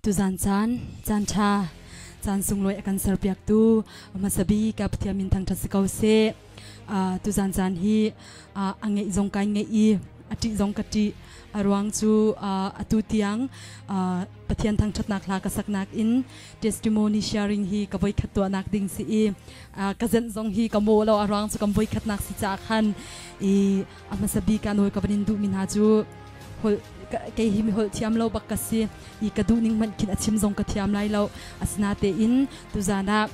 Tuzan caan, caan ṭha, caan sunglawi a kan serpiaktu hmasa bik ka Pathian min thangṭhat si ko seh. Tuzan caan hi a ngeih zong kai ngeih i a ṭih zong ka ṭih. A ruang cu atu tiang Pathian thangṭhatnak hla ka saknak in testimony sharing hi ka voikhat tuahnak ding si i ka zenh zong hi ka maw lo a ruang cu kan voikhatnak si caah khan i a hmasa bik ah nawl ka van in duhmi hna cu holh kei hi mi holh thiam lo bak ka si i ka duh ning hmanh khin a chim zong ka thiam lai lo asinatein tuzan ah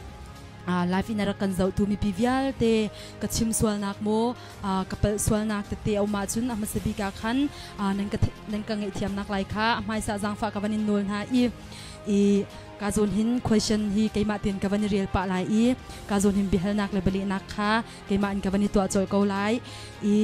live in a rak kan zohtu mipi vialte ka chim sualnak maw ka palh sualnak tete a um ahcun a hmasa bik ah khan nan ka nan ka ngaihthiamnak lai kha a hmaisa zaangfah ka van in nawl hna i i ka zawn hin question hi keimah tein ka van i rel pah lai i ka zawn hin biahalnak le bialehnak kha keimah in ka van i tuah colh ko lai i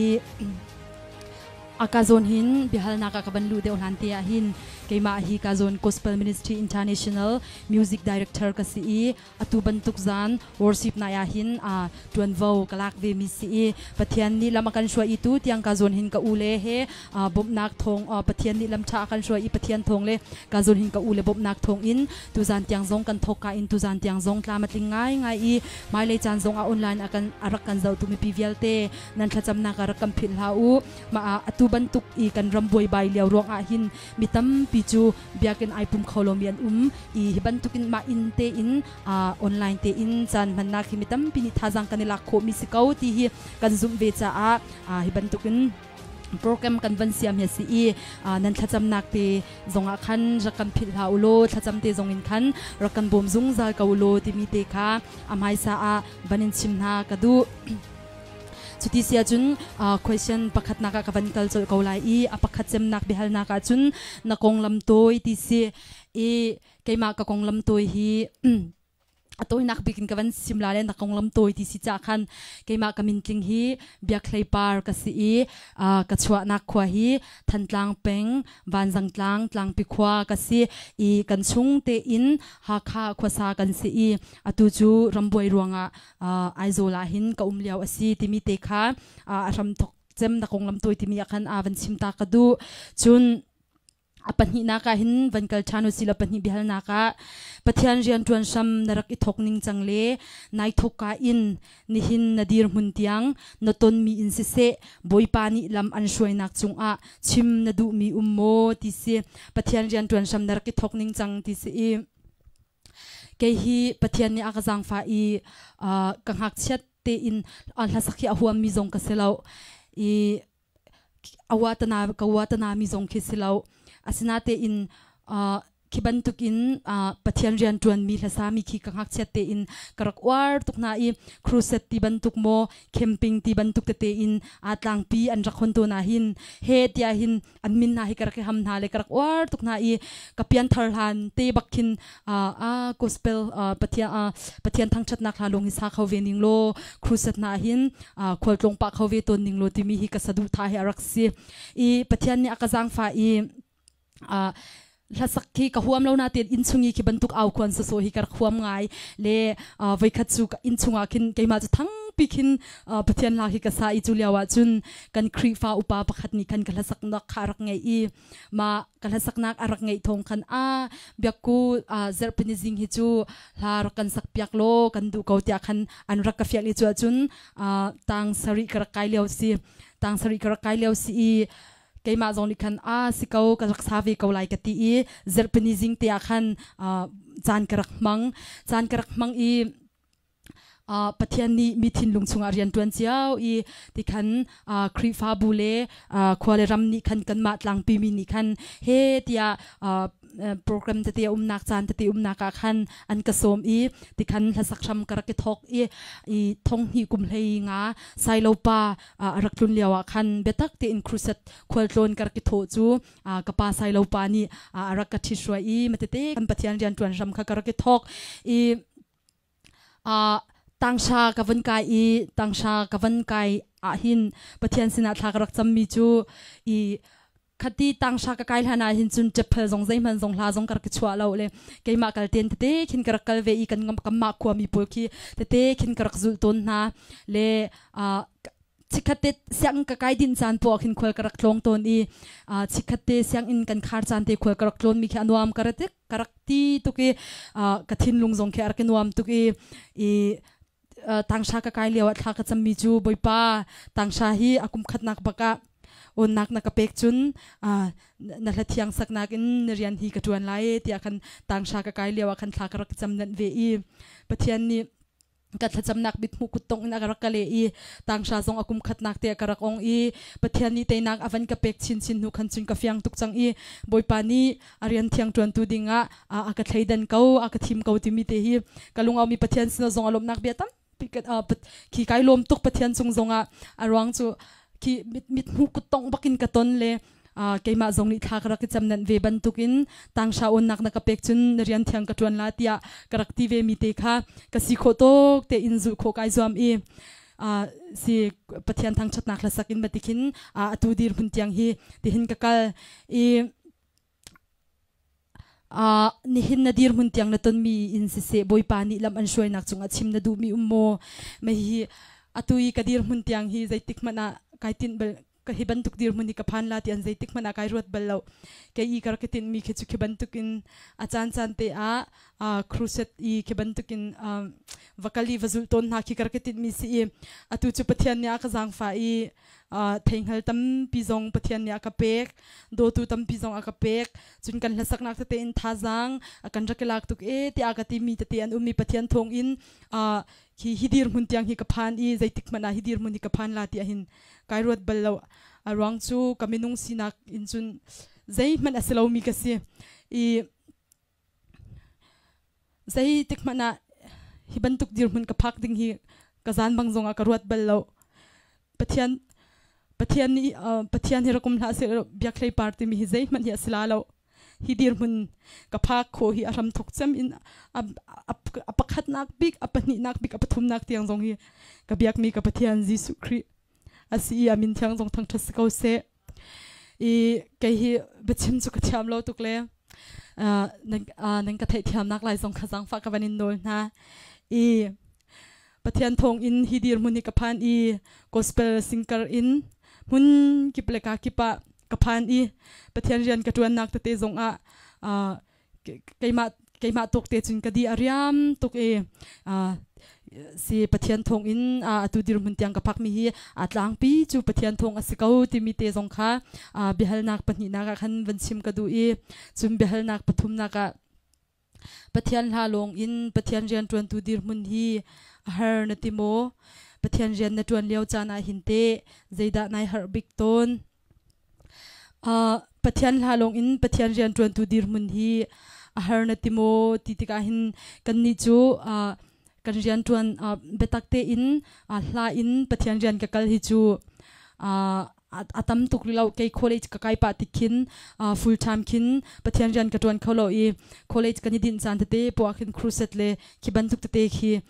A ka zawn hin biahalnak ah ka van luh deuh hlan te ah hin keimah hi ka zawn Gospel Ministry International Music Director ka si i atu bantuk zan worship nai ah hin tuanvo ka lak ve mi si i Pathian nih lam a kan hruai i tu tiang ka zawn hin ka u le he bawmhnak thawng Pathian nih lam tha a kan hruai i Pathian thawng le ka zawn hin ka u le bawmhnak thawng in tuzan tiang zong kan thawk ka in tuzan tiang zong tlam a tling ngai ngai i hmailei caan zong ah online a kan a rak kan zohtu mipi vialte nan thlacamnak ah rak kan philh hlah u mah ah atu bantuk i kan ram buaibai lio ruang ah hin mi tampi cu biakinn ai pum kho lomi an um i hi bantukin mah inn te in online te in caan hmannak hi mi tampi nih thazaang kan i lak khawhmi si ko ti hi kan zumh ve caah hi bantukin program kan van siam hi si i nan thlacamnak te zongah khan rak kan philh hlah u law thlacam te zong in khan rak kan bawm zungzal ko u law timi te kha a hmaisa ah van in chim hna ka duh. Cuti si ahcun question pakhatnak ah ka van kal colh ko lai i a pakhat cemnak biahalnak ahcun na konglam tawi ti si i keimah ka konglam tawi hi a tawinak bik in ka van sim la le na konglam tawi ti si ca khan keimah ka mintling hi Biakhlei Par ka si i ka chuahnak khua hi Thantlang peng Vanzangtlang Tlangpi khua ka si i kan chung tein Hakha khuasa kan si i atu cu rambuai ruangah Aizawl ah hin ka um lio a si timi te kha a hram thok cem na konglam tawi timi ah khan a van chim ta ka duh cun a pahnihnak ah hin van kal ṭhan usih law pahnih biahalnak ah Pathian rian ṭuan hram na rak i thok ning cang le nai thok ka in nihin na dirhmun tiang na tonmi in siseh Bawipa nih lam an hruainak cungah chim na duhmi um maw ti si Pathian rian ṭuan hram na rak i thok ning cang ti si i Kei hi Pathian nih a ka zaangfah i ka ngakchiat tein hlasak hi a huammi zong ka si lo i awatana ka watana mi zong khi si lo. Asinatein khi bantukin Pathian rian ṭuanmi hlasami khi ka ngakchiat tein ka rak uar tuk hna i crusade ti bantuk maw camping ti bantuk tete in aa tlangpi an rak hon tawn ah hin he tiah hin an min hna hi ka rak i ham hna le ka rak uar tuk hna i ka pianthar hlan te bak khin a gospel pathian pathian thangthatnak hla lung hi sa kho ve ning law crusade hna hin khualtlung pah kho ve tawn ning law timi hi ka saduhthah hi a rak si i pathian nih a ka zaangfah i hlasak khi ka huam lo na tein inn chung i khi bantuk au khuan soso hi ka rak huam ngai le voikhat cu inn chungah khin keimah cu thangpi khin Pathian hla khi ka sa i cu lio ah cun kan Khrihfa upa pakhat nih khan ka hlasaknak kha a rak ngeih i mah ka hlasaknak a rak ngeih thawng khan a biakku zarhpini zing hi cu hla rak kan sak piak law kan duh ko tiah khan an rak ka fial i cu ahcun tang sarih ka rak kai lio si tang sarih ka rak kai lio si i keimah zong nih khan a si ko ka rak sa ve ko lai ka ti i zarhpini zing te ah khan caan ka rak hmang caan ka rak hmang i Pathian nih mi thinlung chungah rian ṭuan cio i tikhan Khrihfabu le khua le ram nih khan kanmah tlangpi mi nih khan he tiah program tete umnak caan tete umnak ah khan an ka sawm i tikhan hlasak hram ka rak i thawk i i thong hnih kum hlei nga Sailopa a rak tlun lio ah khan biatak tein crusade khualtlawn ka rak i thawh cu ka pa Sailopa nih a rak ka ṭhithruai i matete kan Pathian rianṭuan hram kha ka rak i thawk i tangsha ka van kai i tangsha ka van kai ah hin Pathian sinah thla ka rak cammi cu i khati tangsha ka kai hlan ah hin cun ṭephal zong zeihmanh zong hla zong ka rak i chuah lo le keimah kal ten tete khin ka rak kal ve i kan kanmah khuami pawl khi tete khin ka rak zulh tawn hna le. Chikkhatte sianginn ka kai din caan poah khin khual ka rak tlawng tawn i chikkhatte sianginn kan khar caan te khual ka rak tlawn mi khi a nuam ka rak ka rak ti tuk i ka thinlung zong khi a rak i nuam tuk i i tangsha ka kai lio ah thla ka cammi cu Bawipa, tangsha hi a kum khatnak bak ah awnnak na ka pek cun na hla thiang saknak in na rian hi ka ṭuan lai tiah khan tangsha ka kai lio ah khan thla ka rak cam nanh ve i Pathian nih ka thlacamnak mithmuh kuttong in a rak ka leh i tangsha zong a kum khatnak te ka rak ong i Pathian nih teinak a van ka pek chinchin hnu khan cun ka fiang tuk cang i Bawipa nih a rian thiang ṭuantu dingah a ka thleidan ko, a ka thim ko timi te hi ka lungaumi Pathian sin zong a lawmhnak bia tampi khi kai lawm tuk Pathian cung zongah. A ruang cu khi mithmuh kuttong bakin ka ton le keimah zong nih thla ka rak i cam nanh ve bantukin tangsha awnnak na ka pek cun na rian thiang ka ṭuan la tiah ka rak ti ve mi te kha ka si khawh tawk te in zulh khawh kai zuam i si Pathian thangṭhatnak hlasak in batikhin atu dirhmun tiang hi tihin ka kal i nihin na dirhmun tiang na tonmi in siseh, Bawipa nih lam an hruainak cungah chim na duhmi um maw? Mei hi atu i ka dirhmun tiang hi zeitik hmanh ah kai tinh bal ka hi bantuk dirhmun hi ka phan la ti an zeitik hmanh ah kai ruat bal lo. Kei i ka rak i tinhmi khi cu khi bantukin a caan caan te ah crusade i khi bantukin va kal i va zulh tawn hna khi ka rak i tinhmi si i atu cu Pathian nih a ka zaangfah i theihngal tampi zong Pathian nih a ka pek, dawtu tampi zong a ka pek. Cun kan hlasaknak tete in thazaang a kan rak i lak tuk e tiah ka timi tete an um i Pathian thawng in hi hi dirhmun tiang hi ka phan i zeitik hmanh ah hi dirhmun hi ka phan la ti ahhin kai ruat bal lo. A ruang cu ka minung sinak in cun zeihmanh a si lomi ka si i zeitik hmanh ah hi bantuk dirhmun ka phak ding hi ka zan bang zongah ka ruat bal lo. Pathian Pathian nih Pathian hi rak um hlah seh biakhlei par timi hi zeihmanh hi a si la lo. Hi dirhmun ka phak khawh hi a hram thok cem in a pakhatnak bik, a pahnihnak bik, a pathumnak tiang zong hi ka biakmi ka Pathian Jesuh Khrih a si i a min thiang zong thangṭhat si ko seh. I kei hi biachim cu ka thiam lo tuk le nan ka theihthiamnak lai zong kha zaangfah ka van in nawl hna. I Pathian thawng in hi dirhmun hi ka phan i gospel singer in hmun kip le ka kip ah ka phan i Pathian rian ka ṭuannak tete zong ah keimah keimah tuk te cun ka di a riam tuk i si Pathian thawng in atu dirhmun tiang ka phakmi hi a tlangpi cu Pathian thawng a si ko timi te zong kha biahalnak pahnihnak ah khan van chim ka duh i cun biahalnak pathumnak ah Pathian hla lawng in Pathian rianṭuantu dirhmun hi a har na ti maw? Pathian rian na ṭuan lio caan ah hin teh zeidah nai harh bik tawn? Pathian hla lawng in Pathian rianṭuantu dirhmun hi a har na ti maw ti tikah hin kannih cu kan rianṭuan biatak tein hla in Pathian rian ka kal hi cu a tam tuk rih lo. Kei college ka kai pah tik khin full time khin Pathian rian ka ṭuan kho lo i college kan i dinh caan tete poah khin crusade le khi bantuk tete khi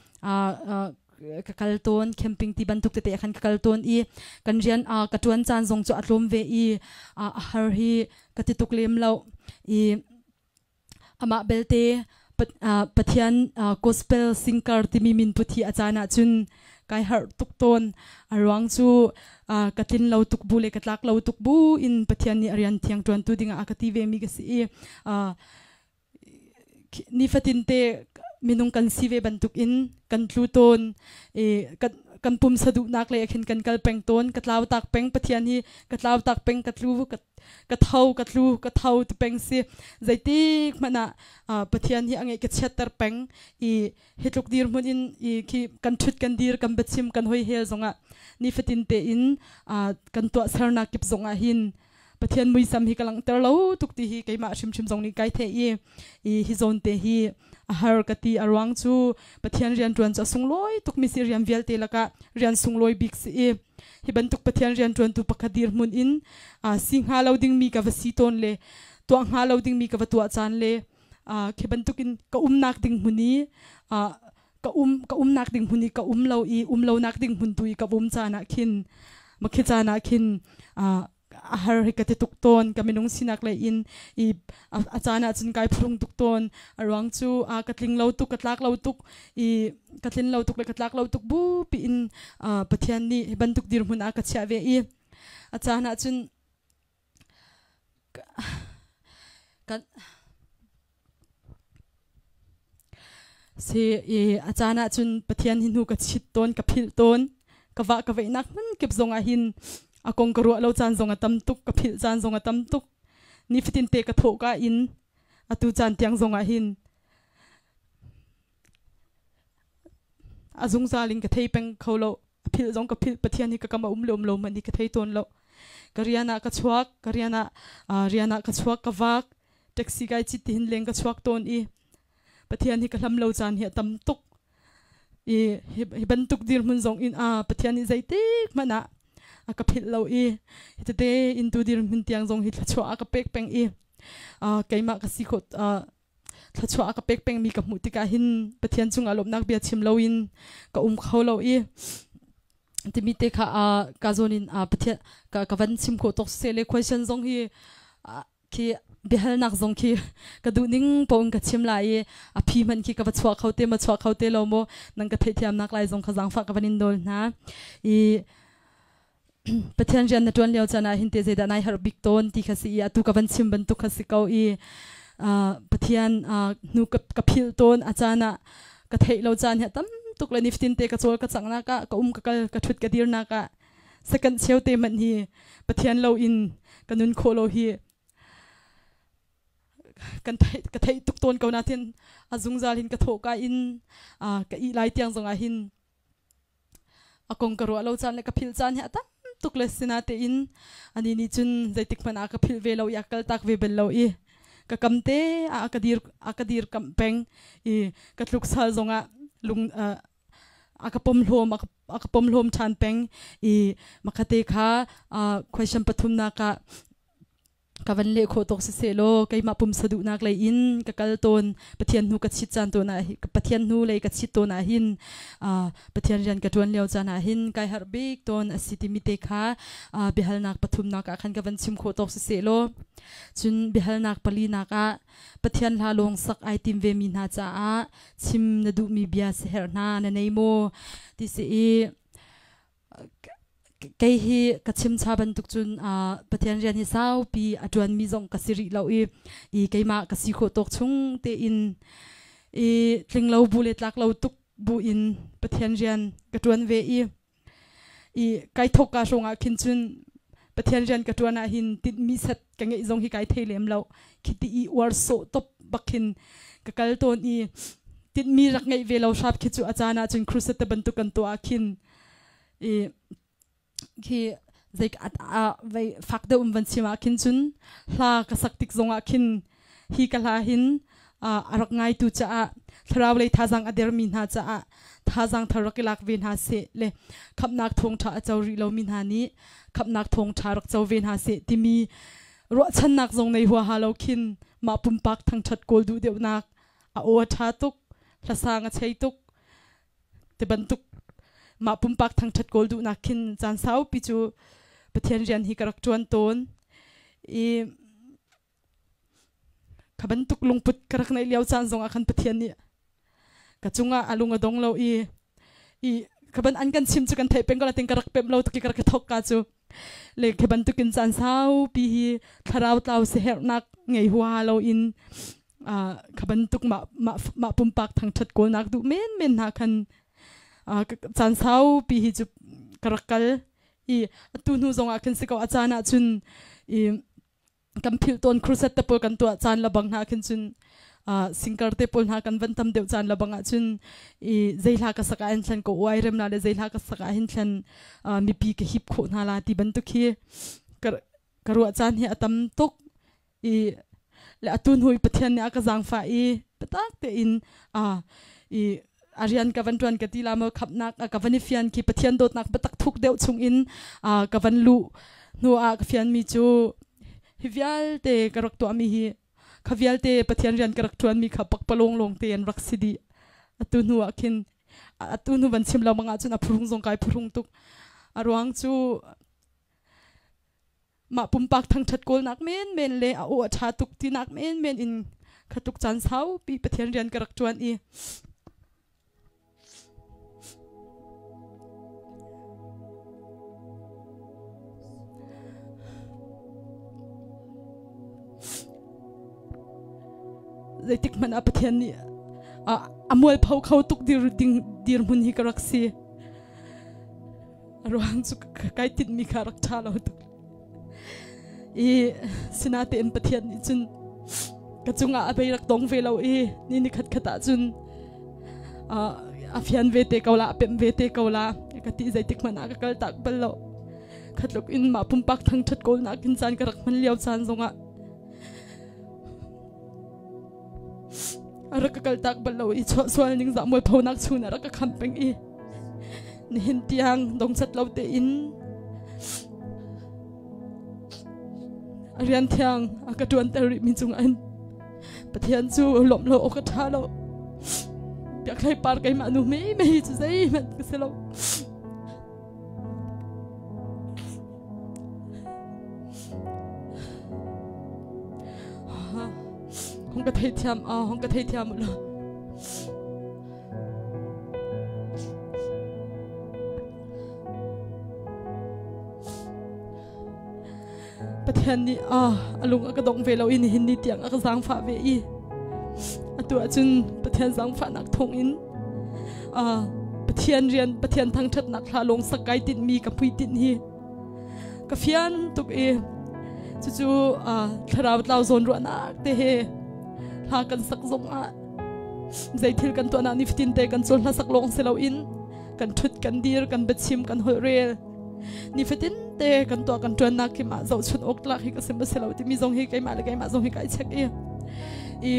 ka kal tawn, camping ti bantuk tete khan ka kal tawn i kan rian ka ṭuan caan zong cu a tlawm ve i a har hi ka ti tuk lem lo. I amah belte Pathian gospel singer timi min put hi a caan ahcun kai harh tuk tawn. A ruang cu ka tlin lo tuk bu le ka tlak lo tuk bu in Pathian nih a rian thiang ṭuantu dingah a ka ti ve mi ka si i nifatin te minung kan si ve bantuk in kan tlu tawn i kan pumsa duhnak le khin kan kal peng tawn. Ka tlau tak peng, Pathian hi ka tlau tak peng, ka tlu, ka tho, ka tlu, ka tho ti peng si. Zeitik hmanh ah Pathian hi a ngeih ka chiatter peng i hi tluk dirhmun in i khi kan ṭhut kan dir kan biachim kan hoi hel zongah nifatin tein kan tuahsernak kip zongah hin Pathian muisam hi ka langhter lo tuk ti hi keimah hrimhrim zong nih kai theih i hi zawn te hi a har ka ti. A ruang cu Pathian rianṭuan cu a sunglawi tuk mi si, rian vialte lakah rian sunglawi bik si i hi bantuk Pathian rianṭuantu pakhat dirhmun in si hnga lo dingmi ka va si tawn le tuah hnga lo dingmi ka va tuah caan le khi bantukin ka umnak ding hmun i ka um ka umnak ding hmun i ka um lo i um lonak ding hmun tu i ka um caan ah khin makhi caan ah khin. A har hi ka ti tuk tawn ka minung sinak lei in i a caan ah cun kai phurung tuk tawn. A ruang cu a ka tling lo tuk, ka tlak lo tuk i ka tlin lo tuk le ka tlak lo tuk bu piin Pathian nih hi bantuk dirhmun ah ka chiah ve i a caan ah cun kan Si i a caan ah cun Pathian hi hnu ka chit tawn, ka philh tawn. Ka vah ka veihnak hmun kip zong ah hin a kong ka ruah lo caan zong a tam tuk, ka philh caan zong a tam tuk. Nifatin te ka thawh ka in atu caan tiang zong ah hin a zungzal in ka thei peng kho lo. A philh zong ka philh. Pathian hi ka kam a um le um lo hmanh hi ka thei tawn lo. Ka rian ah ka chuak, ka rian ah rian ah ka chuak, ka vak. Taxi kai cit tihin leng ka chuak tawn i Pathian hi ka hlam lo caan hi a tam tuk. I hi bantuk dirhmun zong in a Pathian nih zeitik hmanh ah a ka philh lo i hi tete in tu dirhmun tiang zong hi thluachuah a ka pek peng i keimah ka si khawh thluachuah a ka pek pengmi ka hmuh tikah hin Pathian cungah lawmhnak bia chim loin ka um kho lo i timi te kha ka zawn in Pathian ka van chim khawh tawk seh le question zong hi khi biahalnak zong khi ka duh ning paoh in ka chim lai i a phi hmanh khi ka va chuah kho te ma chuah kho te lo maw nang ka theihthiamnak lai zong kha zaangfah ka van in nawl hna i Pathian rian na ṭuan lio caan ah hin te zeidah nai harh bik tawn ti kha si i atu ka van chim bantuk kha si ko i Pathian hnu ka philh tawn a caan ah ka theih lo caan hi a tam tuk le nifatin te ka cawl ka cangnak ah ka um ka kal ka ṭhut ka dirnak ah second cheu te hmanh hi Pathian lo in ka nun khawh lo hi kan theih ka theih tuk tawn ko natin a zungzal hin ka thawh ka in ka ih lai tiang zong ah hin a kong ka ruah lo caan le ka philh caan hi a tam tuk le sinatein ani nih cun zeitik hmanh ah ka philh ve lo i a kal tak ve bel lo i ka kam te ah a ka dir kamh peng i ka tluk sal zongah lung a ka pom hlawm a ka pom hlawm ṭhan peng i makhate kha question pathumnak ah ka van leh khawh tawk siseh law keimah pumsa duhnak lei in ka kal tawn Pathian hnu ka chit caan tawn ah Pathian hnu lei ka chit tawn ah hin Pathian rian ka ṭuan lio caan ah hin kai harh bik tawn a si timi te kha biahalnak pathumnak ah khan ka van chim khawh tawk siseh law cun biahalnak palinak ah Pathian hla lawng sak ai tim ve mi hna caah chim na duhmi bia siherh hna na nei maw ti si i kei hi ka chimcha bantuk cun Pathian rian hi saupi a ṭuanmi zong ka si rih lo i i keimah ka si khawh tawk chung tein i tling lo bu le tlak lo tuk bu in Pathian rian ka ṭuan ve i i kai thawk ka hrawng ah khin cun Pathian rian ka ṭuan ah hin tinhmi set ka ngeih zong hi kai thei lem lo khi ti i uar sawh top bak khin ka kal tawn i tinhmi rak ngeih ve lo hrap khi cu a caan ah cun crusade te bantuk kan tuah ah khin i khi zei a vei fak deuh um van chim ah khin cun hla ka sak tik zong ah khin hi ka hla hin a rak ngaitu caah thlarau lei thazaang a dermi hna caah thazaang thar rak i lak ve hna seh le khamhnak thawngṭha a co rih lomi hna nih khamhnak thawngṭha rak co ve hna seh timi ruahchannak zong nei huaha lo khin mah pumpak thangṭhat kawl duh deuhnak a aw a ṭha tuk hlasang a chei tuk ti bantuk mah pumpak thangṭhat kawl duhnak khin caan saupi cu Pathian rian hi ka rak ṭuan tawn i Kha bantuk lungput ka rak neih lio caan zongah khan Pathian nih ka cungah a lung a dong lo i i kha ban an kan chim cu kan theih peng ko la ting ka rak pemh lo tuk i ka rak i thok ka cu le khi bantukin caan saupi hi thlarau tlau siherhnak ngei huaha lo in kha bantuk mah mah mah pumpak thangṭhat kawlnak duh menmen hna khan caan saupi hi cu ka rak kal i atu hnu zongah khin si ko a caan ah cun i kan philh tawn crusade te pawl kan tuah caan lebang hna khin cun singkar te pawl hna kan van tam deuh caan lebang ah cun i zei hla ka sak ah hin thlen ko uai rem la le zei hla ka sak ah hin thlen mipi ka hip khawh hna la ti bantuk hi ka ruah caan hi a tam tuk i le atu hnu i Pathian nih a ka zaangfah i biatak tein i a rian ka van ṭuan ka ti la maw khamhnak ka van i fian khi Pathian dawtnak biatak thuk deuh chung in ka van luh hnu ah ka fianmi cu hi vialte ka rak tuahmi hi kha vialte Pathian rian ka rak ṭuanmi kha pakpalawng lawng te an rak si dih. Atu hnu ah khin atu hnu van chim lo bang ahcun a phuhrung zong kai phuhrung tuk. A ruang cu. Mah pumpak thangṭhat kawlnak menmen le a aw a ṭha tuk tinak menmen in kha tluk caan saupi Pathian rian ka rak ṭuan i zeitik hmanh ah Pathian nih a mualpho kho tuk dir ding dirhmun hi ka rak si. A ruang cu kai tinhmi kha rak ṭha lo tuk. I sinatein Pathian nih cun ka cungah a bei rak dong ve lo i ni ni khat khat ah cun a fian ve te ko la, a pemh ve te ko la ka ti zeitik hmanh ah ka kal tak bal lo. Khatluk in mah pumpak thangṭhat kawlnak in caan ka rak hman lio caan zongah a rak ka kaltak bal lo i chuah sual ning zah mualphonak chun a rak ka khamh peng i nihin tiang dongcat lo tein a rian thiang a ka ṭuanter rih mi cung in Pathian cu lawmh lo awk a ṭha lo. Biakhlei par keimah nu mei mei cu zeihmanh ka si lo. Hong ka theithiam a hong ka theithiam u law. Pathian nih a lung a ka dong ve lo i nihin ni tiang a ka zaangfah ve i atu ahcun Pathian zaangfahnak thawngin Pathian rian Pathian thangṭhatnak hla lawng sak kai tinhmi ka hmuitinh hi ka fian tuk i cucu thlarau tlau zawn ruahnak te he hla kan sak zong ah zei thil kan tuahnak nifatin te kan cawl hla sak lawng si loin kan ṭhut kan dir kan biachim kan holh rel nifatin te kan tuah kan ṭuannak kim ah zohchun awk tlak hi ka sim a si lo timi zong hi keimah le keimah zong hi kai check i i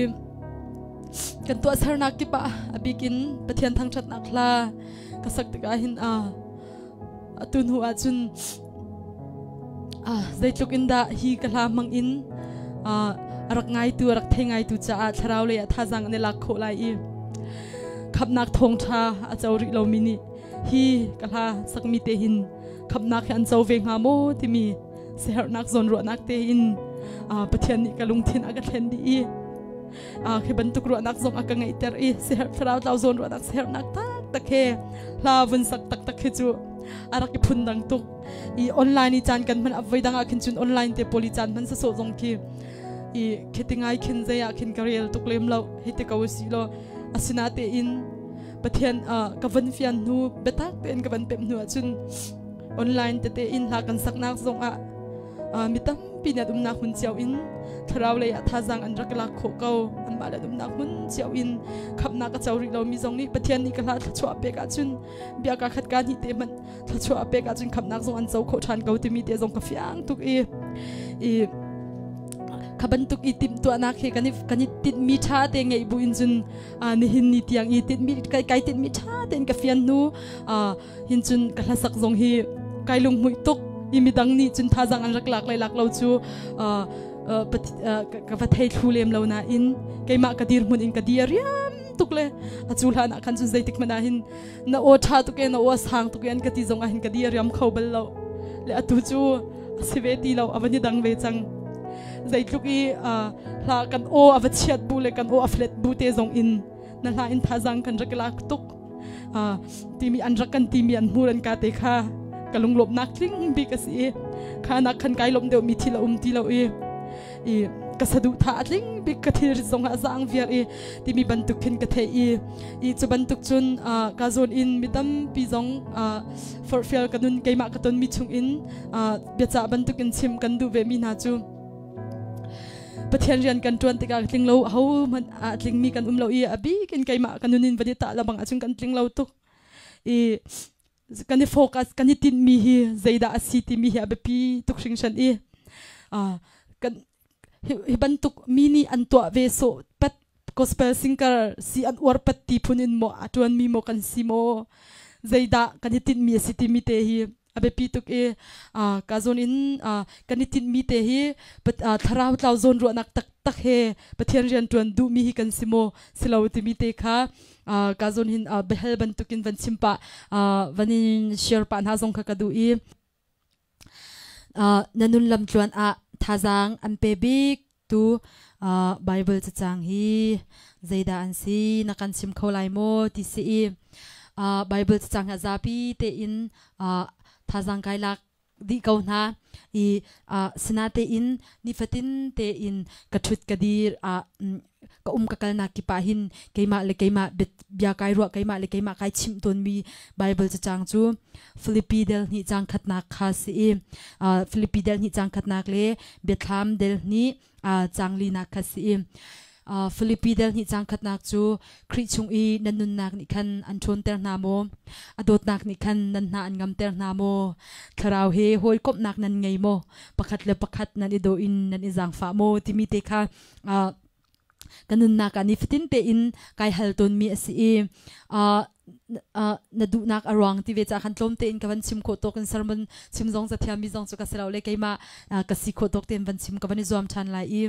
kan tuahsernak kip ah a bikin Pathian thangṭhatnak hla ka sak tikah hin a atu hnu ah cun zeitluk in dah hi ka hla hmang in a rak ngaitu a rak thei ngaitu caah thlarau lei ah thazaang an i lak khawh lai i khamhnak thawngṭha a co rih lomi nih hi ka hla sakmi te hin khamhnak hi an co ve hnga maw timi siaherhnak zawnruahnak te in Pathian nih ka lungthin a ka thlen dih i khi bantuk ruahnak zong a ka ngeihter i siherh thlarau tlau zawn ruahnak siherhnak taktak he hla vun sak taktak hi cu a rak i phun dang tuk i online i caan kan hman a voi dang ah khin cun online te poli caan hman sasawh zong khi i khiti ngai khin zei ah khin ka rel tuk lem lo hi te ko si lo asina te in Pathian ka van fian hnu biatak tein ka van pem hnu ahcun online tete in hla kan saknak zong ah mi tampi nih an umnak hmun cio in thlarau lei ah thazaang an rak lak khawh ko. Anmah le an umnak hmun cio in khamhnak a co rih lomi zong nih Pathian nih ka hla thluachuah a pek ahcun bia ka khat ka hnih te hmanh thluachuah a pek ahcun khamhnak zong an co khawh ṭhan ko timi te zong ka fiang tuk i i kha bantuk i timhtuahnak he kan i tinhmi ṭha te ngeih bu in cun nihin ni tiang i tinhmi kai tinhmi ṭha tein ka fian hnu hin cun ka hlasak zong hi kai lunghmuih tuk i midang nih cun thazaang an rak lak lai lak lo cu ka va thei thlu lem lo nain keimah ka dirhmun in ka dir riam tuk le a cu hlan ah khan cun zeitik hmanh ah hin na aw ṭha tuk e na aw sang tuk e an ka ti zong ah hin ka dir riam kho bal lo le atu cu a si ve ti lo a va ni dang ve cang zeitluk i hla kan aw a va chiat bu le kan aw a flet bu te zong in na hla in thazaang kan rak lak tuk timi an rak kan timi an hmur an ka te kha ka lunglawmhnak tling bik a si i kha nak khan kai lawmh deuh mi thil a um ti lo i i ka saduhthah a tling bik ka thil zong ah zaang viar i timi bantuk khin ka thei i i cu bantuk cun ka zawn in mi tampi zong forhfial ka nun keimah ka ton mi chung in biacah bantuk in chim kan duh ve mi hna cu Pathian rian kan ṭuan tikah tling lo ho hmanh a tlingmi kan um lo i a bik in keimah ka nun in van i tah lebang ahcun kan tling lo tuk i kan i focus kan i tinhmi hi zeidah a si timi hi a biapi tuk hringhran i kan hi bantuk mi nih an tuah ve sawh pat gospel singer si an uar pat ti phun in maw a ṭuanmi maw kan si maw zeidah kan i tinhmi a si timi te hi a biapi tuk i ka zawn in kan i tinhmi te hi thlarau tlau zawn ruahnak taktak he Pathian rian ṭuan duhmi hi kan si maw si lo timi te kha ka zawn hin biahal bantukin van chim pah van in share pah hna zong kha ka duh i. Na nun lamtluan ah thazaang an pe bik tu Bible cacang hi zeidah an si na kan chim kho lai maw ti si i Bible cacang hi a zapi tein thazaang kai lak dih ko hna i sinatein nifatin tein ka ṭhut ka dir ah ka um ka kalnak kip ah hin keimah le keimah bia kai ruah, keimah le keimah kai chimh tawnmi Bible cacang cu Filipi del hnih cang khatnak kha si i Filipi del hnih cang khatnak le Biathlam del hnih cang linak kha si i Filipi del hnih cang khatnak cu Khrih chung i nan nunnak nih khan an ṭhawnter hna maw? A dawtnak nih khan nan hna an ngamter hna maw? Thlarau he hawikomhnak nan ngei maw? Pakhat le pakhat nan i daw in nan i zaangfah maw? Timi te kha ka nunnak ah nifatin tein kai hal tawnmi a si i na duhnak a ruang ti ve ca khan tlawm tein ka van chim khawh tawk in sermon chim zong zathiammi zong cu ka si lo le keimah ka si khawh tawk tein van chim ka van i zuam ṭhan lai i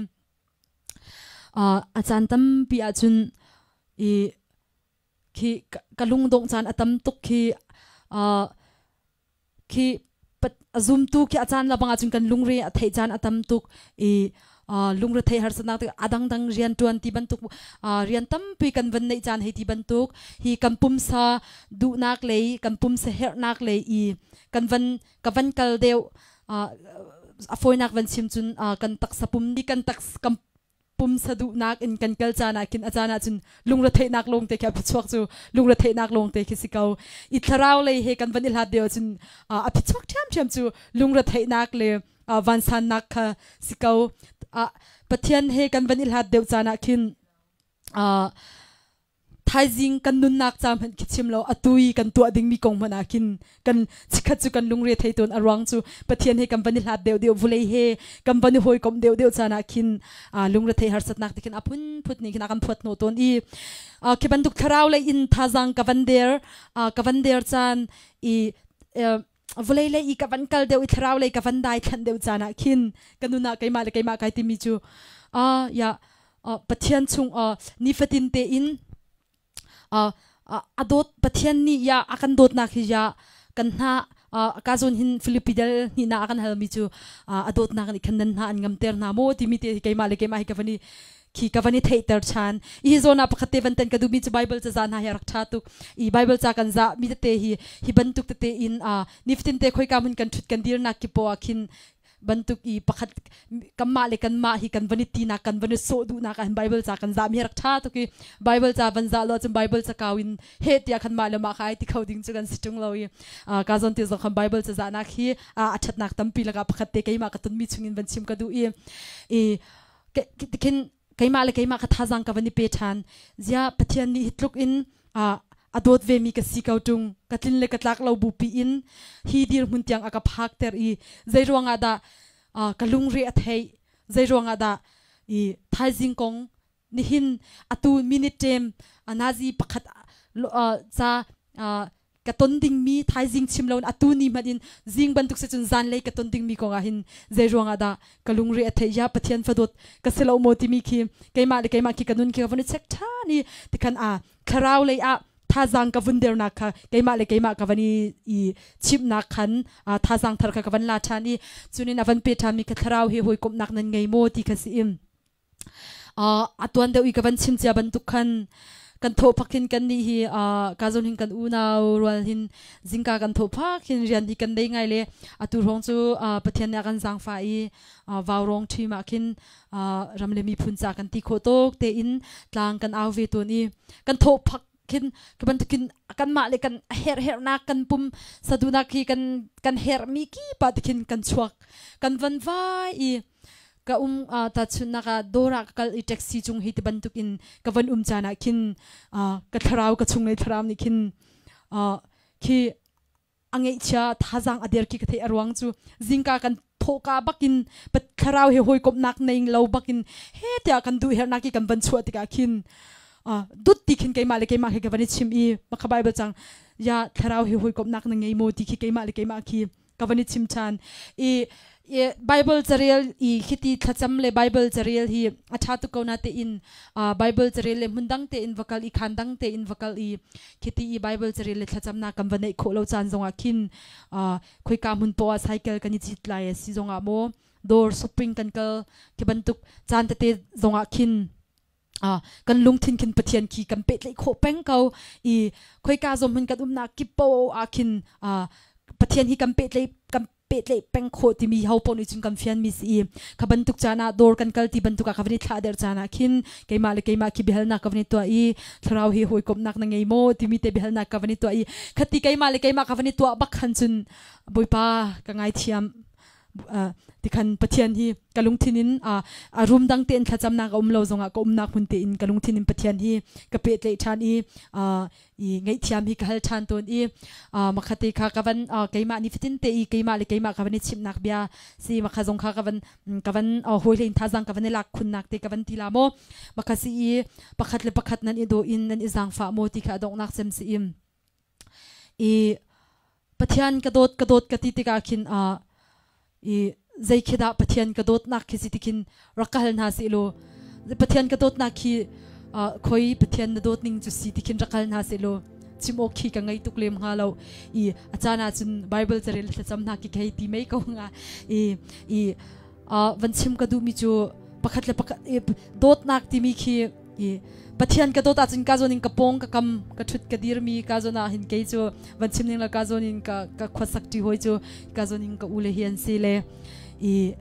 a caan tampi ahcun i khi ka lungdongh caan a tam tuk khi khi a zumtu khi a caan labang ahcun kan lungre a theih caan a tam tuk i lungre thei harsatnak tik a dangdang rian tuan ti bantuk, rian tampi kan van neih caan hei ti bantuk hi kan pumsa duhnak lei, kan pumsa herhnak lei i kan van ka van kal deuh. A fawinak van chim cun kan taksa pum kan taks kan pumsa duhnak in kan kal caan ah khin a caan ah cun lungretheihnak lawng te khi a phichuak cu lungretheihnak lawng te khi si ko i thlarau lei he kan van i hlat deuh cun a phichuak ṭhiamṭhiam cu lungretheihnak le vansannak kha si ko. Pathian he kan van i hlat deuh caan ah khin thaizing kan nunnak ca hmanh khi chim lo, atu i kan tuah dingmi kong hmanh ah khin kan chikkhat cu kan lungre thei tawn. A ruang cu Pathian he kan van i hlat deuh deuh, vulei he kan van i hawikomh deuh deuh caan ah khin lungre thei harsatnak te khin a phunphut nih khin a kan phuat hnawh tawn i khi bantuk thlarau lei in thazang ka van der caan i vawlei lei i ka van kal deuh i thlarau lei ka van dai thlanh deuh caan ah khin ka nun ah keimah le keimah kai timi cu ya Pathian chung nifatin tein a dawt Pathian nih ya a kan dawtnak hi ya kan hna ka zawn hin Filipi del hnihna a kan halmi cu a dawtnak nih khan nan hna an ngamter hna maw timi te keimah le keimah hi ka van i khi ka van i theihter ṭhan. Hi zawn ah pakhat te van tan ka duhmi cu Bible caza hna hi a rak ṭha tuk i Bible ca kan zah mi tete hi hi bantuk tete in nifatin te khoika hmun kan ṭhut kan dirnak kip poah khin bantuk i pakhat kanmah le kanmah hi kan van i tinak, kan van i sawh duhnak ah hin Bible ca kan zah mi hi rak ṭha tuk i Bible ca van zah lo ahcun Bible ca kau in he tiah khan mah le mah kha ai ti kho ding cu kan si ṭung lo i ka zawn te zong khan Bible ca zahnak hi a ṭhatnak tampi lakah pakhat te keimah ka tonmi chungin van chim ka duh i khin keimah le keimah ka thazang ka van i pe ṭhan. Zia Pathian nih hi tluk in a dawt ve mi ka si ko ṭung, ka tlin le ka tlak lo bupi in hi dirhmun tiang a ka phak ter i zei ruangah dah ka lungre a theih, zei ruangah dah i thaizing kong nihin atu minute ṭem nazi pakhat ca ka ton dingmi thaizing chim loin atu ni hmanh in zing bantuk si cun zanlei ka ton dingmi kong ah hin zei ruangah dah ka lungre a theih, ya Pathian fadawt ka si lo maw timi khi keimah le keimah khi ka nun khi ka vun i check ṭhan i tikhan a thlarau lei ah thazang ka vun dernak kha keimah le keimah ka van i chimhnak khan thazang thar kha ka van la ṭhan i cunin a van pe ṭhanmi ka thlarau he hawikomhnak nan ngei maw ti kha si im a tuan deuh i ka van chim cia bantuk khan kan thawh phak hin kan nih hi ka zon hin kan unau rual hin zingka kan thawh phak hin rian hi kan nei ngai le atu hrawng cu Pathian nih a kan zaangfah i vau rong ṭhim ah khin ram le miphun ca kan ti khawh tawk tein tlang kan au ve tawn i kan thawh phak khin ka bantukin kanmah le kan herh herhnak kan pum sadunak hi kan kan herhmi ki pa tikhin kan chuak kan van vai i ka um ta chunnak ah dawr ah ka kal i taxi cung hi ti bantuk in ka van um caan ah khin ka thlarau, ka chunglei thlarau nih khin khi a ngeihchia thazang a der khi ka theih. A ruang cu zingka kan thawhka bakin thlarau he hawikomhnak nei lo bakin he tiah kan duh hernak i kan van chuah tikah khin dut ti khin keimah le keimah he ka van i chim i makha Bible cang ya thlarau he hawikomhnak na ngei maw ti khi keimah le keimah khi ka van i chim ṭhan i. Bible carel i khiti thlacam le Bible carel hi a ṭha tuk ko na tein Bible carel le hmun dang tein va kal i khan dang tein va kal i khiti i Bible carel le thlacamnak kan va neih khawh lo caan zongah khin khoika hmun poah cycle kan i cit lai a si zongah maw dawr shopping kan kal khi bantuk caan tete zongah khin kan lungthin khin Pathian khi kan pehtlaih khawh peng ko i khoika zong hmun kan umnak kip poah ah khin Pathian hi kan pehtlaih kan pehtlaih peng khawh timi ho paoh nih cun kan fian mi si i kha bantuk caan ah dawr kan kal ti bantuk ah ka van i thlah der caan ah khin keimah le keimah khi biahalnak ka van i tuah i thlarau hi hawikomhnak na ngei maw timi te biahalnak ka van i tuah i khati keimah le keimah ka van i tuah bak khan cun Bawipa ka ngaithiam tikhan Pathian hi ka lungthin in a room dang tein thlacamnak a um lo zongah ka umnak hmun tein ka lungthin in Pathian hi ka pehtlaih ṭhan i i ngaihthiam hi ka hal ṭhan tawn i makhate kha ka van keimah ni fatin te i keimah le keimah ka van i chimhnak bia si makha zong kha ka van ka van hawi hlei thazang ka van i lak khunnak te ka van ti la maw makha si i pakhat le pakhat nan i daw in nan i zaangfah maw ti kha a donghnak cem si im I Pathian ka dawt ka dawt ka ti tikah khin i zei khi dah Pathian ka dawtnak khi si ti khin rak ka hal hna seh law Pathian ka dawtnak khi khoi Pathian na dawt ning cu si ti khin rak hal hna seh law chim awk khi ka ngei tuk lem hnga lo i a caan ah cun Bible carel thlacam hna ki khei ti mei ko hnga i i van chim ka duhmi cu pakhat le pakhat dawtnak timi khi i Pathian ka dawt ahcun ka zawn in ka pawng ka kam ka ṭhut ka dirmi ka zawn ah hin kei cu van chim ning la ka zawn in ka ka khuasak ṭi hawi cu ka zawn in ka ule hi an si le i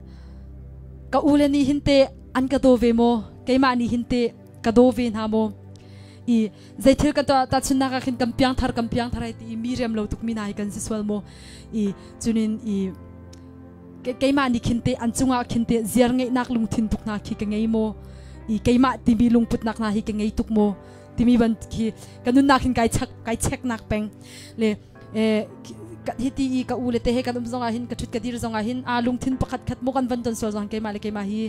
ka ule nih hin te an ka daw ve maw keimah nih hin te ka daw ve hna maw i zeithil kan tuah tahchunnak ah khin kan piangthar kan piangthar ai ti i mi rem lo tuk mi hna hi kan si sual maw i cunin i keimah nih khin te an cungah khin te ziar ngeihnak lungthin tuk hna khi ka ngei maw i keimah timi lungputnak hna hi ka ngei tuk maw timi ban khi ka nunnak hin kai chak kai cheknak peng le hi ti i ka u le te he kan um zongah hin ka thut ka dir zongah hin a lungthin pakhat khat mo kan van ton sual zong keimah le keimah hi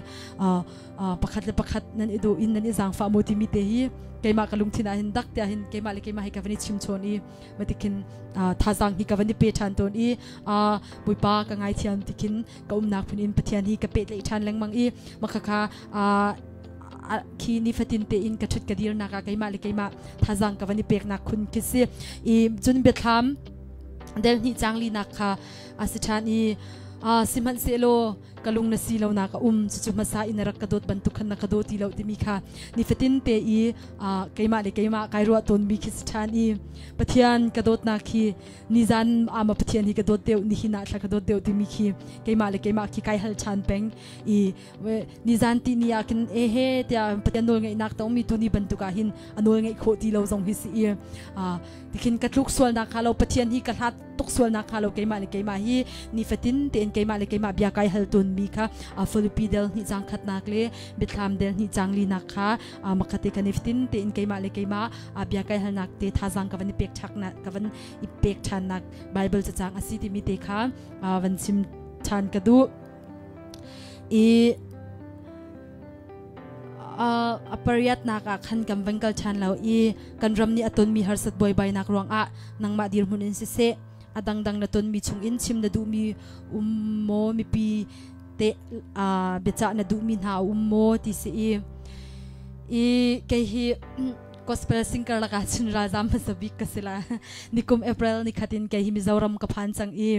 pakhat le pakhat nan i do in nan i zaangfah mo timi te hi keimah ka lungthin ah hin dak te hin keimah le keimah hi ka van i chim chawn i matikhin thazaang hi ka van i pe ṭhan tawn i Bawipa ka ngaithiam tikhin ka umnak phun in Pathian hi ka pehtlaih ṭhan lengmang i makhakha khi nifatin tein ka ṭhut ka dirnak ah keimah le keimah thazaang ka van i peknak khun khi si i cun biathlam del hnih cang linak kha a si ṭhan i sihmanhsehlaw ka lung na si lonak a um cucu hmasa in na rak ka dawt bantuk khan na ka daw ti lo timi kha nifatin te i keimah le keimah kai ruah tawnmi khi si ṭhan i Pathian ka dawtnak khi nizan ama Pathian hi ka dawt deuh nihin ah thla ka dawt deuh timi khi keimah le keimah khi kai hal ṭhan peng i nizan ti ni ah khin ehe tiah Pathian nawl ngeihnak tong mi tu ni bantuk ah hin a nawl ngeih khawh ti lo zong hi si i tikhin ka tluk sualnak kha lo Pathian hi ka hlat tuk sualnak hnga lo keimah le keimah hi nifatin tein keimah le keimah bia kai hal tawn mi kha Filipi del hnih cang khatnak le Biathlam del hnih cang linak kha makhate ka nifatin tein keimah le keimah bia kai halnak te thazang ka van i pek ṭhaknak ka van i pek ṭhannak Bible cacang a si timi te kha van chim ṭhan ka duh i a pariatnak ah khan kan van kal ṭhan lo i kan ram nih a tonmi harsat buaibainak ruangah nangmah dirhmun in siseh a dangdang na tonmi chungin chim na duhmi um maw mipi te biacah na duhmi hna um maw ti si i i kei hi gospel singer lakah cun ralzam hmasa bik ka si la nikum April ni khat in kei hi Mizoram ka phan cang i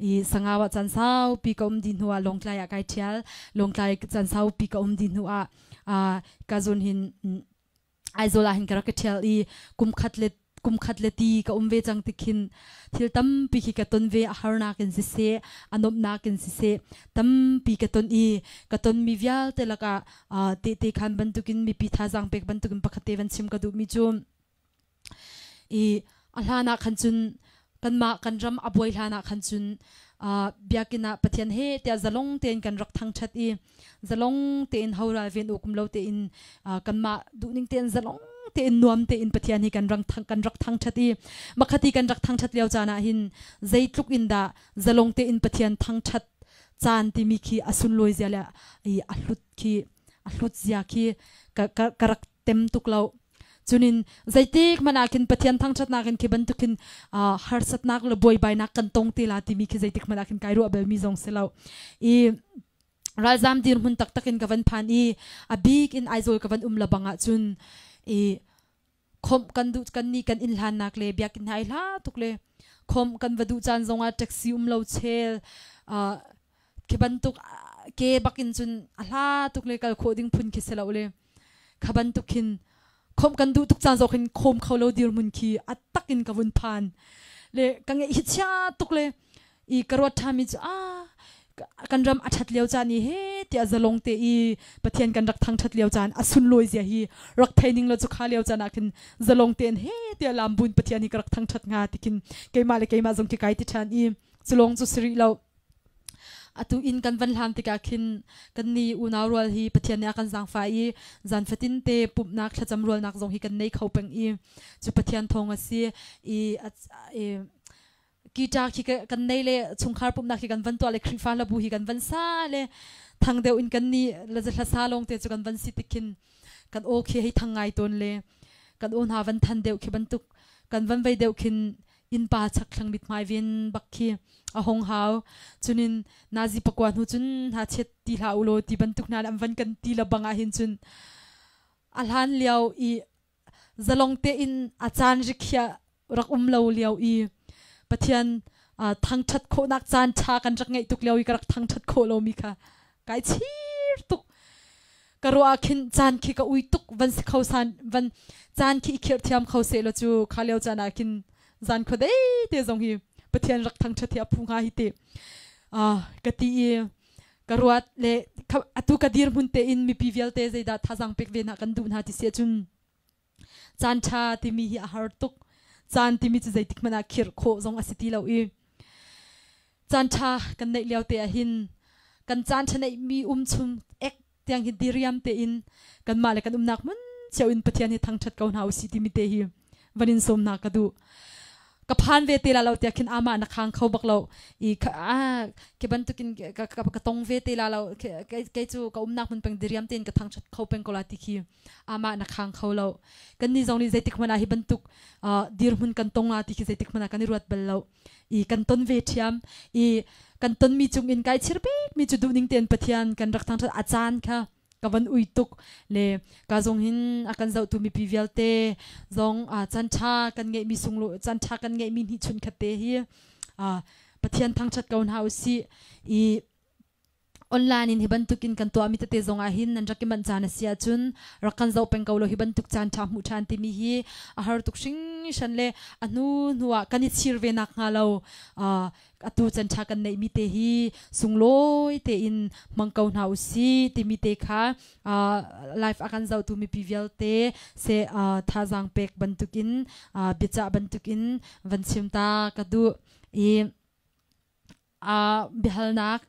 i Sangau ah caan saupi ka um dih hnu ah Lawngtlai ah kai ṭhial. Lawngtlai caan saupi ka um dih hnu ah ka zun hin Aizawl ah hin ka rak ka ṭhial i kum khat le ti ka um ve cang tikhin thil tampi khi ka ton ve a harnak in siseh a nuamhnak in siseh tampi ka ton i ka tonmi vialte lakah tehte khan bantukin mipi thazaang pek bantukin pakhat te van chim ka duhmi cu I a hlan ah khan cun kanmah kan ram a buai hlan ah khan cun biakinn ah Pathian he tiah zalong tein kan rak thangṭhat i zalong tein horal ven awk um lo tein kanmah duhning tein zalong tein nuam tein Pathian hi kan rak kan rak thangṭhat i makhati kan rak thangṭhat lio caan ah hin zeitluk in dah zalong tein Pathian thangṭhat caan timi khi a sunlawi zia le i a hlut khi a hlut zia khi ka ka rak tem tuk lo. Cunin zeitik hmanh ah khin Pathian thangṭhatnak in khi bantukin harsatnak le buaibainak kan tong te la timi khi zeitik hmanh ah khin kai ruah belmi zong si lo. I ralzam dirhmun taktak in ka van phan i a bik in Aizawl ka van um la bang ahcun i khomh kan duh kan nih kan inn hlannak le biakinn hai hla tuk le khomh kan va duh caan zongah taxi um lo chel khi bantuk ke bakin cun a hla tuk le kal khawh ding phun khi si lo le kha bantuk khin khomh kan duh tuk caan zong khin khom kho lo dirhmun khi a tak in ka vun phan le ka ngeih hi chia tuk le i ka ruat ṭhami cu a kan ram a ṭhat lio caan i he tiah zalong te i Pathian kan rak thangṭhat lio caan a sunlawi zia hi rak thei ning lo cu kha lio caan ah khin zalong tein he tiah lambun Pathian hi ka rak thangṭhat hnga tikin keimah le keimah zong khi kai ti ṭhan i culong cu si rih lo. Atu inn kan van hlan tikah khin kan ni unau rual hi Pathian nih a kan zaangfah i zan fatin te pumhnak thlacam rualnak zong hi kan nei kho peng i cu Pathian thawng a si i guitar khi kan nei le chungkhar pumhnak khi kan van tuah le Khrihfa hlabu hi kan van sa le thang deuh in kan ni la hla sa lawng te cu kan van si tik khin kan aw khi hei thang ngai tawn le kan aw hna van than deuh khi bantuk kan van vei deuh khin innpa chakthlang mithmai ven bak khi a hong hau. Cunin nazi pakua hnu cun hna chet ti hlah u law ti bantuk hna an van kan ti la bang ah hin cun a hlan lio i zalong tein a caan rikhiah rak um lo lio i Pathian thangṭhat khawhnak caan ṭha kan rak ngeih tuk lio i ka rak thangṭhat khawh lomi kha kai chir tuk. Ka ruah ah khin caan khi ka ui tuk. Van si kho san van caan khi i khirh thiam kho seh law cu kha lio caan ah khin zan khuadei te zong hi Pathian rak thangṭhat hi a phu hnga hi ti ka ti i ka ruat le atu ka dirhmun tein mipi vialte zeidah thazaang pek ve hna kan duh hna ti si ahcun caan ṭha timi hi a har tuk. Caan timi cu zeitik hmanh ah khirh khawh zong a si ti lo i caan ṭha kan neih lio te ah hin kan caan ṭha neihmi um chung ek tiang hi diriam tein kanmah le kan umnak hmun cio in Pathian hi thangṭhat ko hna usih timi te hi van in sawm hna ka duh. Ka phan ve te la lo tiah khin amah na khang kho bak lo i ke bantukin ka tong ve te la lo, kei cu ka umnak hmun peng diriam tein ka thangṭhat kho peng ko la ti khi amah na khang kho lo. Kan nih zong nih zeitik hmanh ah hi bantuk dirhmun kan tong la ti khi zeitik hmanh ah kan i ruat bal lo i kan ton ve ṭhiam i kan tonmi cung in kai chir bik mi cu duhning tein Pathian kan rak thangṭhat a caan kha ka van ui tuk le ka zong hin a kan zohtu mipi vialte zong caan ṭha kan ngeihmi sunglu caan ṭha kan ngeihmi hnih chun khat te hi Pathian thangṭhat ko hna usih i online in hi bantukin kan tuahmi tete zong ah hin nan rak i manh caan a si ahcun rak kan zoh peng ko lo. Hi bantuk caan ṭha hmuh ṭhan timi hi a har tuk hringhran le a hnu hnu ah kan i chir ve nak hnga lo atu caan ṭha kan neihmi te hi sunglawi tein hmang ko hna usih timi te kha live a kan zohtu mipi vialte se thazaang pek bantukin biacah bantukin van chim ta ka duh i biahalnak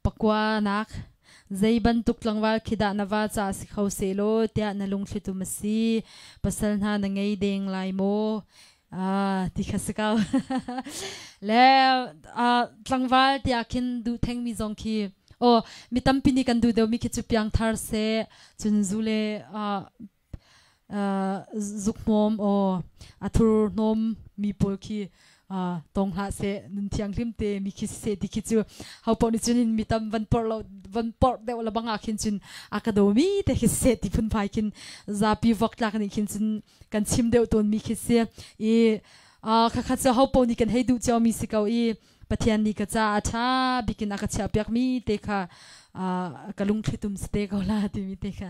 pakuanak. Zei bantuk tlangval khi dah na va ca si kho sehlaw tiah na lungthlitum a si? Pasal hna na ngei deng lai maw? Ti kha si ko. Le tlangval tiah khin duh thengmi zong khi oh mi tampi nih kan duh deuhmi khi cu piangthar seh, cun zu le zukhmawm aw a thurhnawm mi pawl khi tong hlah seh, nun thianghlim te mi khi seh ti khi cu ho paoh nih cun mi tam van porh lo van porh deuh la bang ah khin cun a ka daw mi te khi seh ti phunphai khin zapi vok tlak nih khin cun kan chim deuh tawn mi khi si i khakhat cu ho paoh nih kan hei duh cio mi si ko i Pathian nih ka caah a ṭha bikin a ka chiahpiak mi te kha ka lungthlitum si te ko la timi te kha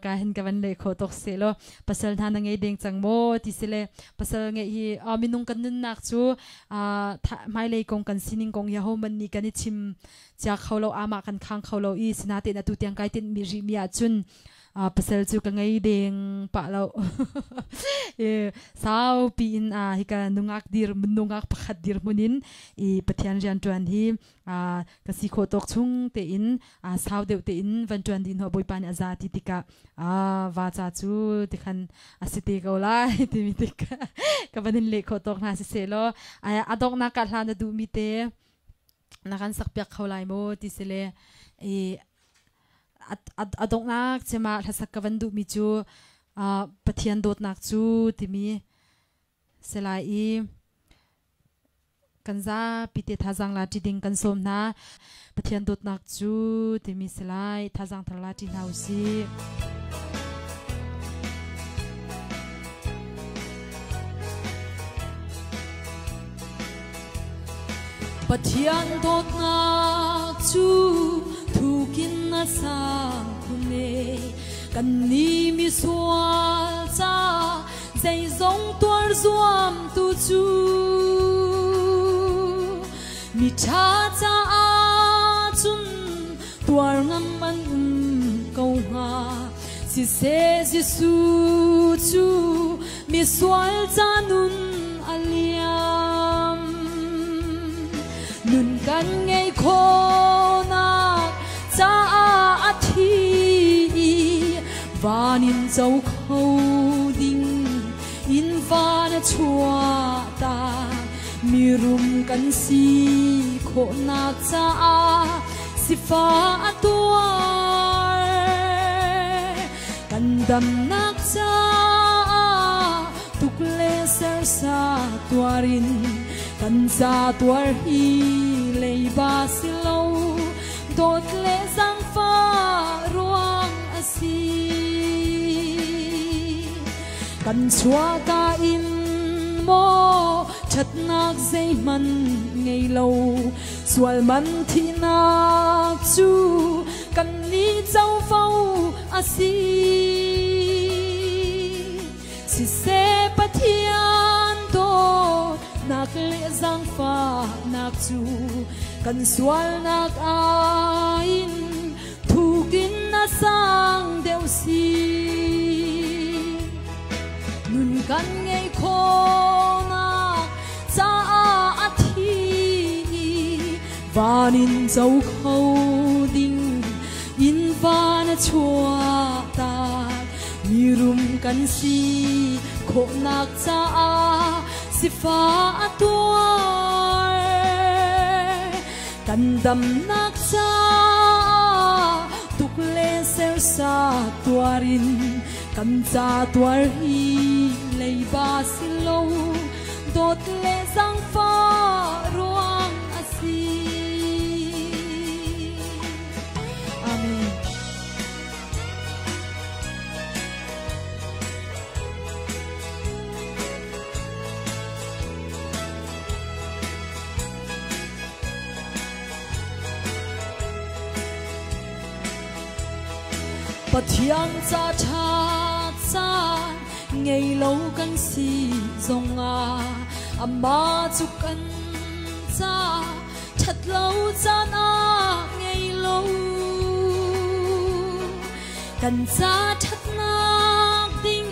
ka hin ka van leh khawh tuk se law. Pasal hna na ngei deng cang maw ti si le pasal ngeih hi minung kan nunnak cu hmailei kong kan sining kong hi homan nih kan i chim cia kho lo, amah kan khang kho lo i sinatein atu tiang kai tinh mi rih mi ahcun pasal cu ka ngei deng pah lo. Saupi in hika nungak dir nungak pakhat dirhmun in i Pathian rian ṭuan hi ka si khawh tawk chung tein sau deuh tein van ṭuan dih hnuah Bawipa nih a za ti tikah va ca cu tikhan a si te ko lai timi tik ka van in leh khawh tawk hna siseh law a donghnak ah hla na duhmi te na kan sakpiak kho lai maw ti si le i a donghnak cem ah hlasak ka van duhmi cu. Pathian dawtnak cu timi selai i kan zapi te thazang la ṭi ding kan sawm hna. Pathian dawtnak cu timi selai thazang thar la ṭi hna usih. Pathian dawtnak cu thukin a sang khun e. Kan nih misual ca zeizong tuar zuam tu cu miṭha caah cun tuar ngam an um ko hnga. Siseh Jesuh cu misual ca nun a liam. Nun kan ngei khawhnak caah a thi i van in co kho ding in van a chuahtak. Mirum kan si khawhnak caah sifah a tuar. Kan damnak caah tuk le sersa tuar in kan ca tuar hi leiba si lo, dawt le zaangfah ruang a si. Kan chuahka in maw ṭhatnak zeihmanh ngei lo, sual man thihnak cu kan nih covo a si. Siseh Pathian dawtnak le zaangfahnak cu kan sualnak ai in thukin a sang deuh si. Nun kan ngei khawhnak caah a thi i van in co kho ding in van a chuahtak. Mirum kan si khawhnak caah sifah a tuar. Kan damnak caah tuk le sersa tuar in kan ca tuar hi leiba si lo, dawt le zaangfah ruang a si. Amen. Pathian ca ṭha caan ngei lo kan si zongah amah cu kan ca ṭhat lo caan ah ngei lo. Kan ca ṭhatnak ding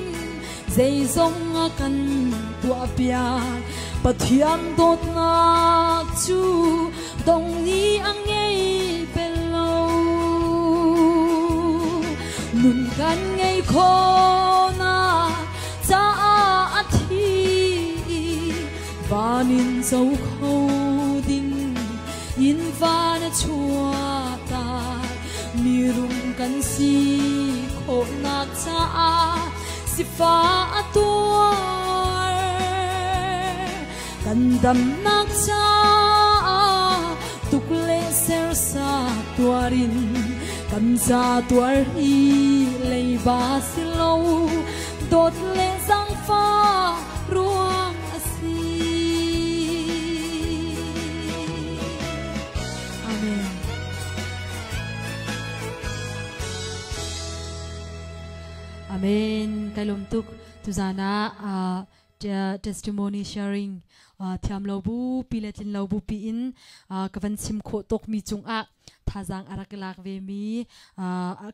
zeizong a kan tuahpiak. Pathian dawtnak cu dong nih a ngei bel lo. Nun kan ngei khawhnak caah a thi i van in co kho ding in van a chuahtak. Mirum kan si khawhnak caah sifah a tuar. Kan damnak caah tuk le sersa tuar in kan ca tuar hi leiba si lo, dawt le zaangfah ruang a si. Amen. Amen. Kai lawm tuk. Tuzan ah testimony sharing thiam lo bu pi le tlin lo bu pi in ka van chim khawh tok mi cungah thazang a rak lak ve mi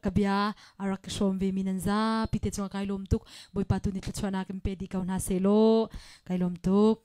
ka bia a rak hrawm ve mi nan zapi te cungah kai lawm tuk. Bawipa tu ni thluachuahnak in pe dih ko hna seh law. Kai lawm tuk.